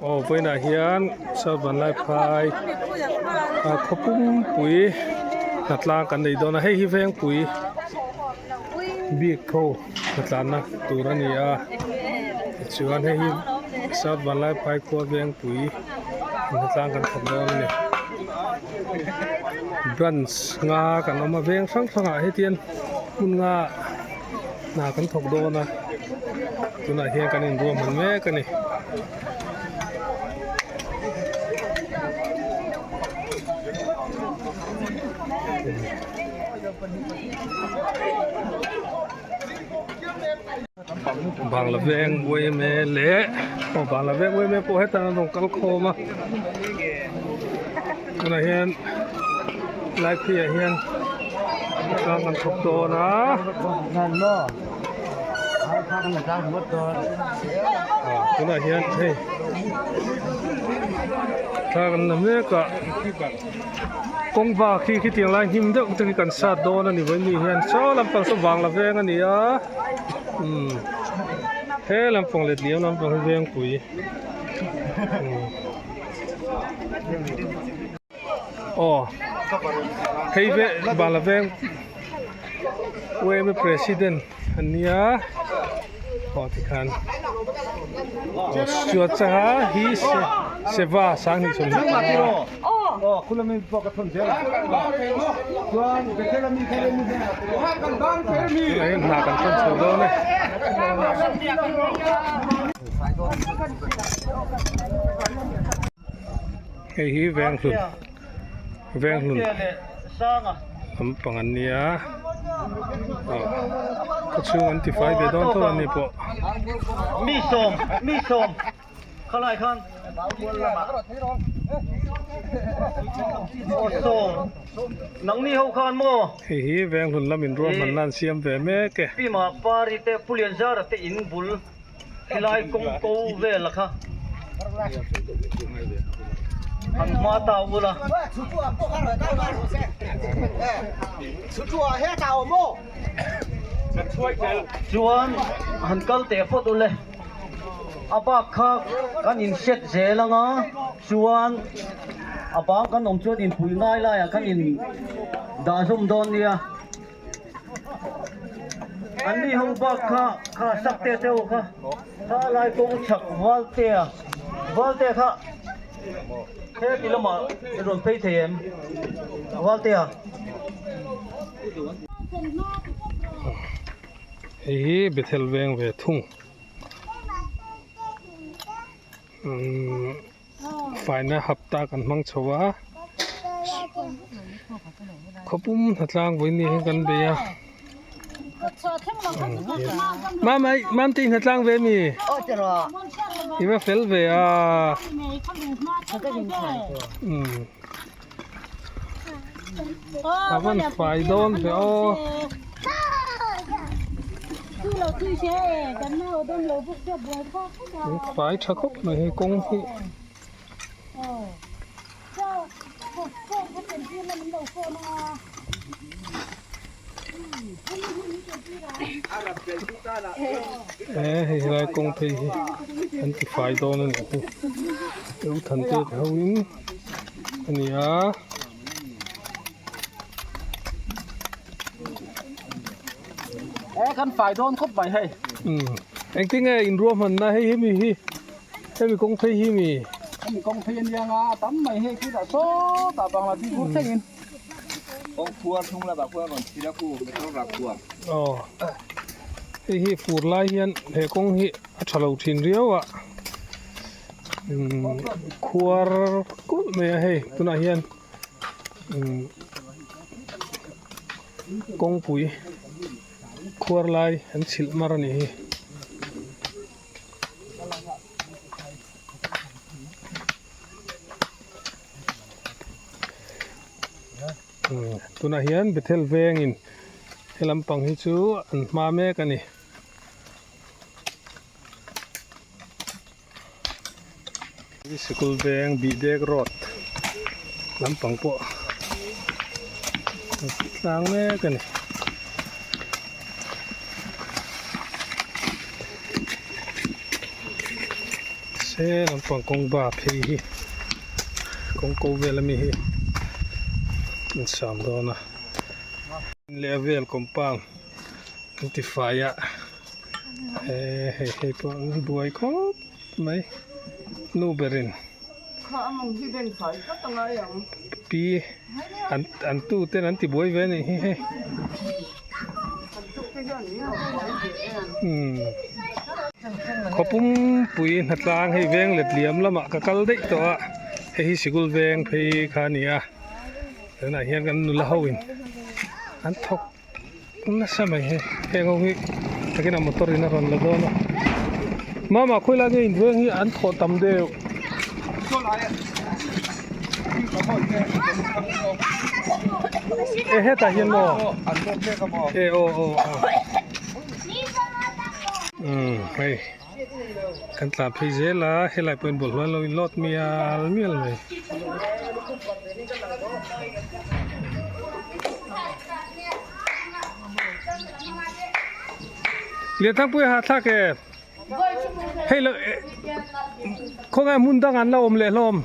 Aw vawiinah hian South Vanlaiphai khaw pumpui hnatlang kan nei dawn a hei hi Vengpui bik ho hnatlanna tur a ni a tichuan hei hi South Vanlaiphai khua Vengpui hnatlang kan thawk dawn a ni branch nga kan awm a veng hrang hrangah hetiang hmun nga. Hna kan thawk dawn a tunah hian kan inruahman mek a ni. Bangla veng yma leh aw Bangla veng yma pawh hetah an rawn kal khawm a tunah hian lai pheiah hian tlang an thawk dawn a tunah hian hei thla kan la mek a kawng bak hi khitiang lai hnim deuh te hi kan sat dawn a ni vawiin hian saw lampang saw vang la veng a ni a umm he lampang letliam lampang hi vengpui umm. Aw hei ve Bala veng UMA president an nia aw tikhan aw Suachaha hi Seva Sanghnih sawmhnih tunah hian hna kan thawn chho dawn e. Hei hi Venghlun Venghlun lampang an nia aw khaw chhung an tifai ve dawn tho a ni pawh. Hei hi Venghlun lam inruahmanna an siam ve mek e. Helai kawng ko vel a kha han hma ta ula. Chuan han kal teh phawt ule a bak kha kan in set zel anga chuan a bang kan awm chuan inpui ngai laiah kan in dah zawm dawn nia. An ni ho bak kha kha sak te te ho kha kha lai kawng chhak Valtea Valtea kha he ti lamah i rawn phei thei em Valtea. Hei hi Bethel veng ve thung umm faina hapta kan hmang chho a khawpum hnatlang vawiin hian kan bei a mamai mamte i hnatlang ve mi i va fel ve a umm a van fai dawn ve aw. Fai tha khawp mai hei kawng hi. He hei helai kawng phei hi an ti fai dawn a nih hi eu than te ho in a ni a. E kan fai dawn khawp mai hei. Umm engtin nge in ruahmanna hei hemi hi hemi kawng phei hi mi. Hemi kawng phei ania nga a tam mai hei khi dah sawtah bangla ding hur thleng in. Kawng khuar thung lamah khuan rawn thil a khu motor rak khuar. Aw hei hi fur lai hian he kawng hi a tha lo thin riau a umm khuar kulh mai a hei tunah hian umm. Kawngpui khuar lai an chhilh mar a nih hi. Tunah hian Bethel vengin he lampang hi chu an hma mek a ni. Sikul veng Bihdek road lampang pawh tlang mek a ni. He lampang kawng ba phei hi kawng ko vel ami hi an sam dawn a leh a vel compound an ti fai a eh hei hei pawh an buai khawp mai nu berin pi an an tu ten an ti buai ve a nih hi hei umm khaw pumpui hnatlang hei veng let liam lamah ka kal daih tawh a hei hi sikul veng phei kha a ni a tunah hian kan nula ho in an thawk nasa mai hei heng ho hi takin a motor in a rawn la dawn a mama khawi lai nge in veng hi an thawh tam deuh. E hetah hian maw e aw aw aw umm hei kan tlan phei zel a helai pawhin bawlhhlawh an lo in lawt mial mial mai. Lianthangpui a hahthlak e. Hei lo khawnge hmun dang an la awm leh hlawm.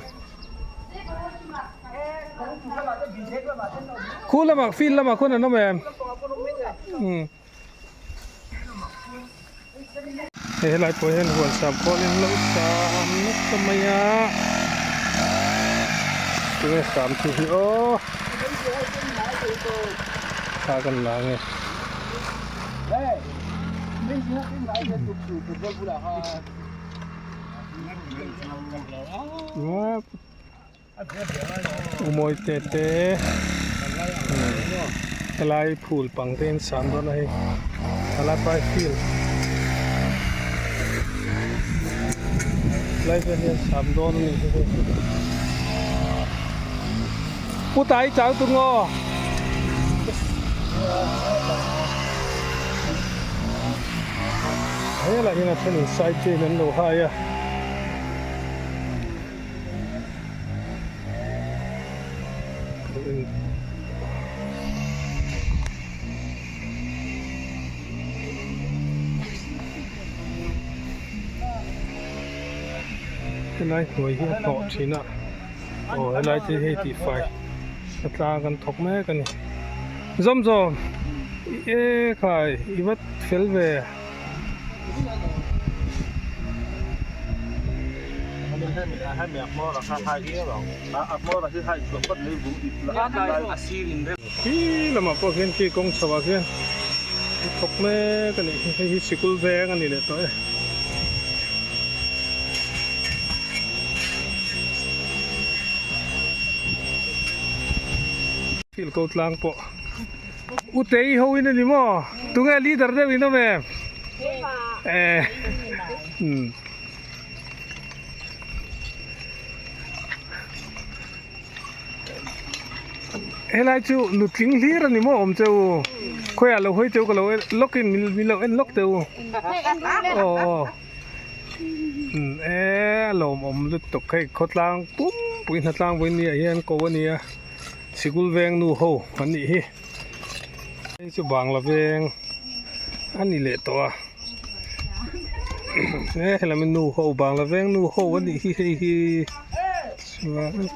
Khu lamah field lamah khuan an awm em? Umm. Hei helai pawh hian huan sam khawl in lo sam nasa mai a tunge sam thu hi aw thla kan la ange. Umawi te te helai phul pang te in sam dawn a hei helai pai field helai vel hian sam dawn a nih hi hei pu tai chau tu ngaw. Helai hian a then in side chain an lo hai a. Helai hnuai hi a hnawh thin a aw helai te hi hei tihfai a tlang kan thawk mek a ni zawm zawm e khai i va fel ve. Khi lamah pawh khian khi kawng chho ah khian an thawk mek a nih hi hei hi sikul veng a ni leh tawh e. Field ko tlang pawh. U Tei ho in a ni maw? Tunge leader deuh in awm em? Eh. Hmm. Helai chu nutling hlir a ni maw awm che u? Khawiah lo hawi cheu ka lo lawk in min lo en lawk teh u. Aw aw. Hmm e a lawmawm lutuk hei khawtlang pumpui hnatlang vawiin ni ah hian ko a nia. Sikul veng nu ho an nih hi hei chu bangla veng a ni leh tawh a he helam hi nu ho bangla veng nu ho a nih hi hei hi chuan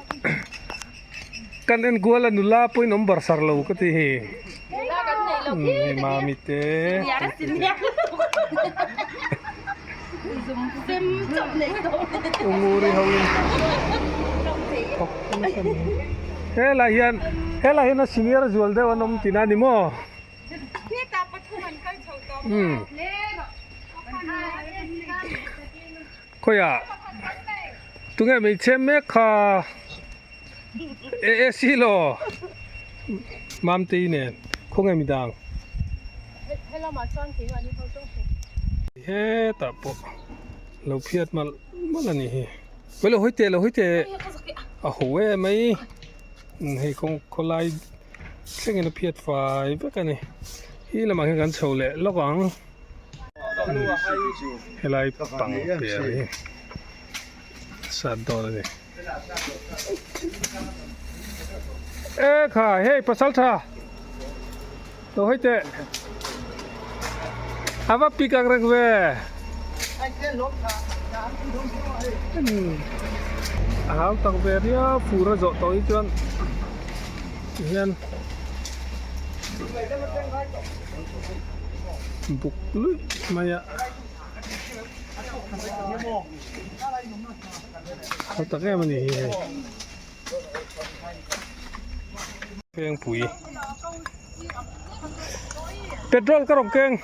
kan en kual a nula pawhin awm bar sar lo ka ti hi hei mami te Unguri ho in helai hian helai hian a senior zual deuh an awm tihna a ni maw umm khawiah tunge hmeichhe mek kha e e silo mamtei nen khawnge midang. Hetah pawh lo phiat malh malh a nih hi lo hawi teh lo hawi teh a ho em mai hei kawng khawlai thlengin a phiat fai vek a ni hi lamah hian kan chho leh lawk ang helai pang per hi sat dawn a ni e kha hei pasal tha. Lo hawi teh. A va pik ang reng ve. A hau tak ve riau fur a zawh tawh hi chuan tihian buk luih mai a. Hau tak em a ni hi hei. Vengpui petrol ka rawn keng.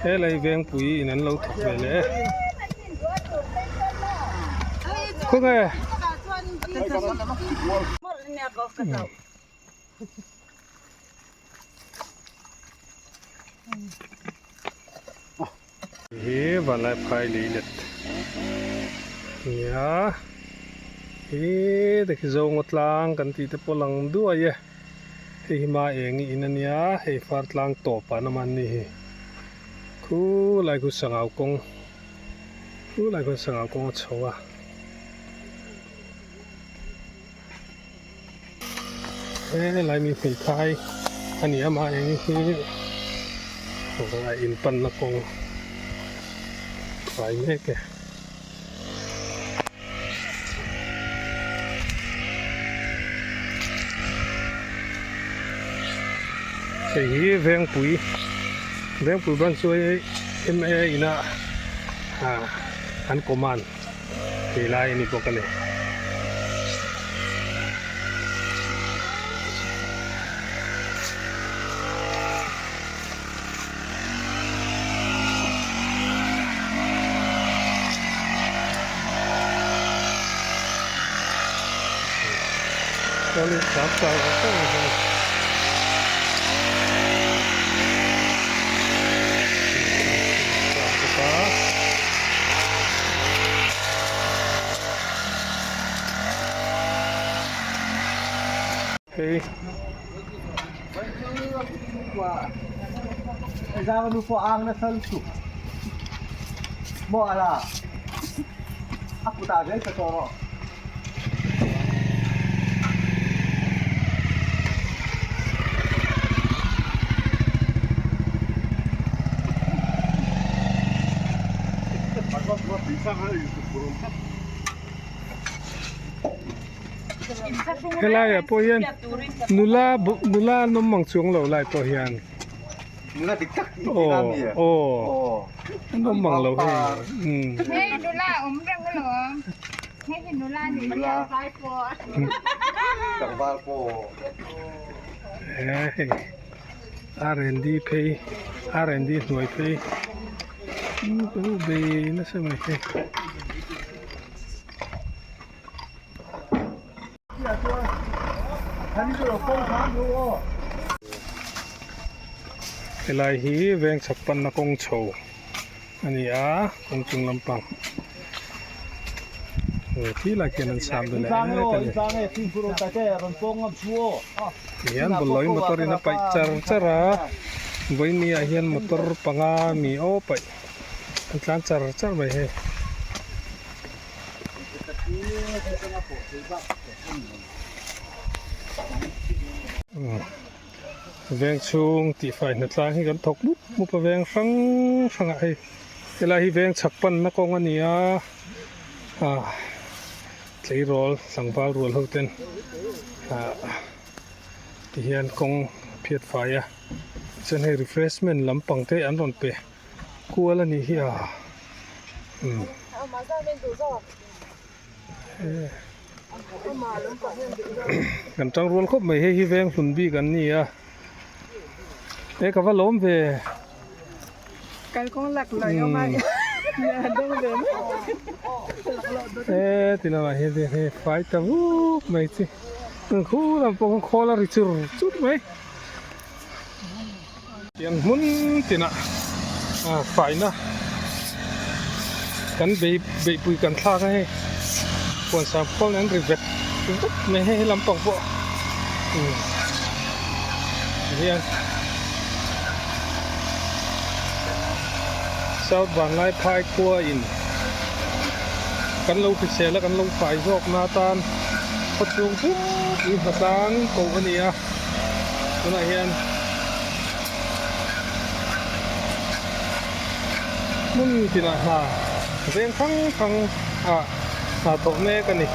Helai vengpui in an lo thawk ve leh e khawnge Hi vanlai phai lei let nia he te khi zawnga tlang kan tih te pawh lang duai e hei hi ma eng i in ania hei far tlang tawp ah naman ni hi khulai khu sangau kawng khulai khuan sangau kawng a chho a. He lai mi hmeithai a ni a mah eng hi a inpanna kawng fai mek e. Hei hi Vengpui Vengpui branch chu hei M A ina an command. Tih lai a ni bawk a ni. Hei Helaiah pawh hian nula nula an awm ang chuang lo lai pawh hian Nula dik tak i tih na mi e? Aw an awm ang lo hei Hei nula a awm reng alawm hei hi nula a nih Nula tlangval pawh Hei R&D phei R&D hnuai phei bei nasa mai hei. Helai hi veng chhak panna kawng chho a ni a kawng chung lampang khi lai khian an sam ve leh mek a ni tihian bawlhhlawh hi motor in a paih char char a vawiin ah hian motor panga mi aw paih an tlan char char mai hei. Veng chhung tihfai hna tlang hi kan thawk mup mup a veng hrang hrang ah hei helai hi veng chhak panna kawng a ni a ah tleirawl tlangval rual ho ten ah tihian kawng phiat fai a chuan hei refreshment lampang te an rawn pe. Kual a nih hi a umm kan tang rual khawp mai hei hi veng hlun bik an ni a e ka va lawm ve e ti lamah hian hei fai ta vuk mai chi khu lam pawh khan khawl a ri chur chur mai. Tiang hmun tinah faina kan bei beihpui kan thlak a hei puan sang khawl an ri vet vek mai hei he lampang pawh hian South Vanlaiphai khua in kan lo hrisel a kan lo fai zawk na atan khawchhung pum. Pui hnatlang koh a ni a tunah hian hmun tinah hna veng hrang hrang ah hna thawk mek a ni.